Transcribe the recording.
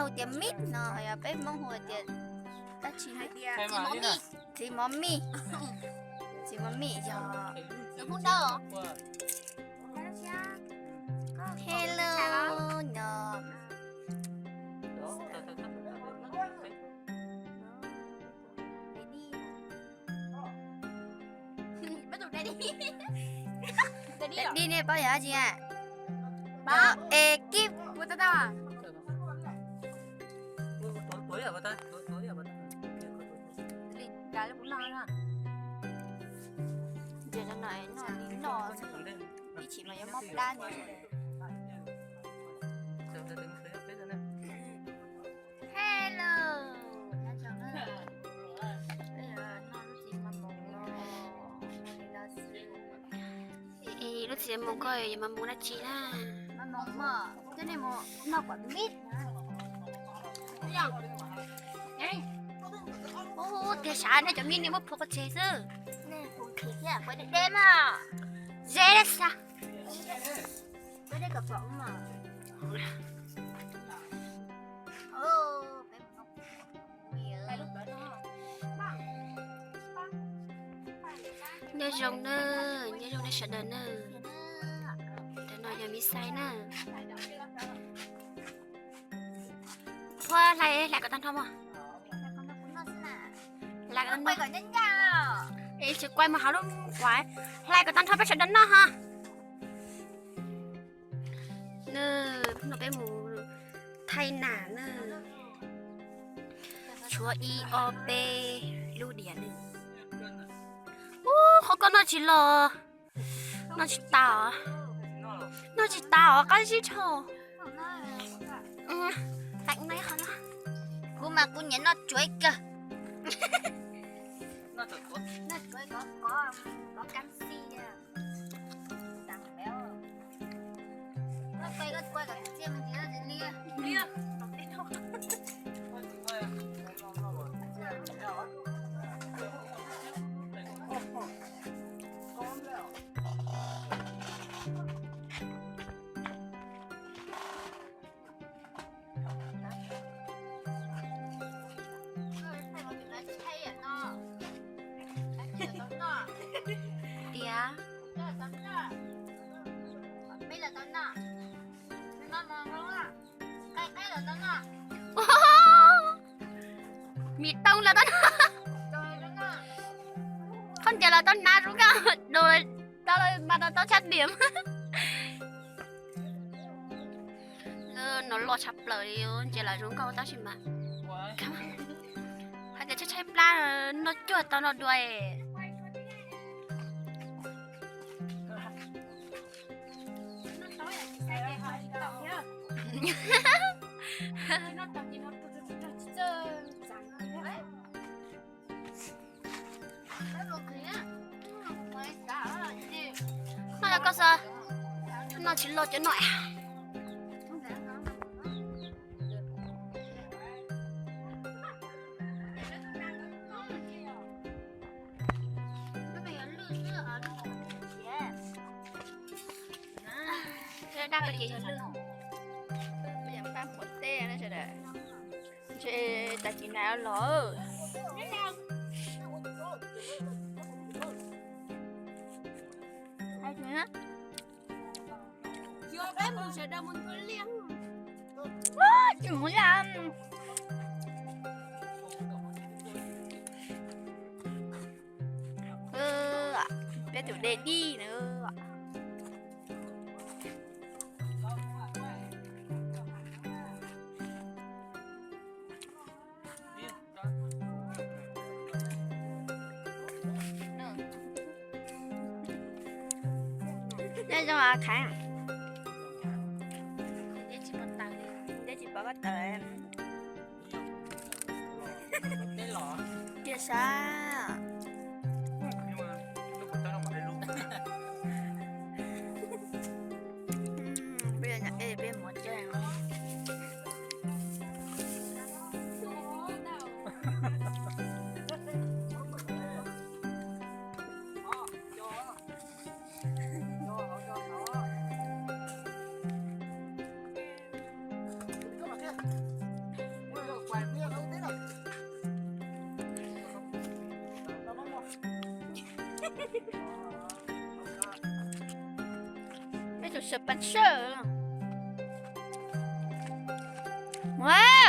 hu tias mib no, ho yog peb Hmoob hu tias dab tsi? Txiv mov mij, txiv mov mij, txiv mov mij yog. Hello, no. Đi ne, paub yog dab tsi? Ekip. Ntses no noj li no, ib chim mas yuav mob plab ntag. Hello, lub txiv moos koj yog mas moos dab tsi na? Ub, tiag sav, nej cov mij nej muab plhuav pov tseg xwb. Ze xav. Nyob zoo na, nyob zoo nej sawv daws na. Ntawm no yog Mib Xais na. Qhuab, hlais, hlais kom tag nrho mog. Hlais kom tag nrho. Es tsis quaj mus hauv lub quav, hlais kom tag nrho peb sawv daws noj ho. Hnub no peb mus thaij nam na. Tshuav ib ob peb lub diam na. Ub, qhov koj noj tsis los, noj tsis tas, noj tsis tas os, qab zib dhau. Kuv mas kuv nyiam noj tsuav kawg. Tias, mis too los tau noj, khaub ncaws los tau hnav, zoo nkauj, tau mas tau tshaj tiam. No loj tshaj plaws li, ntsia los zoo nkauj tab sis mas hais tias tshaib tshaib plab, noj cuag tau noj dua. Noj rau koj xwb, noj tsis loj cov no. Daj koj ces yog lwj. Ntshe tas kis nas los. Peb tus de dij na. Nyob zoo os Khang. Ntev tsis pom koj tawm. Sab. Peb mus tsev. Peb tus sponsor. Mus.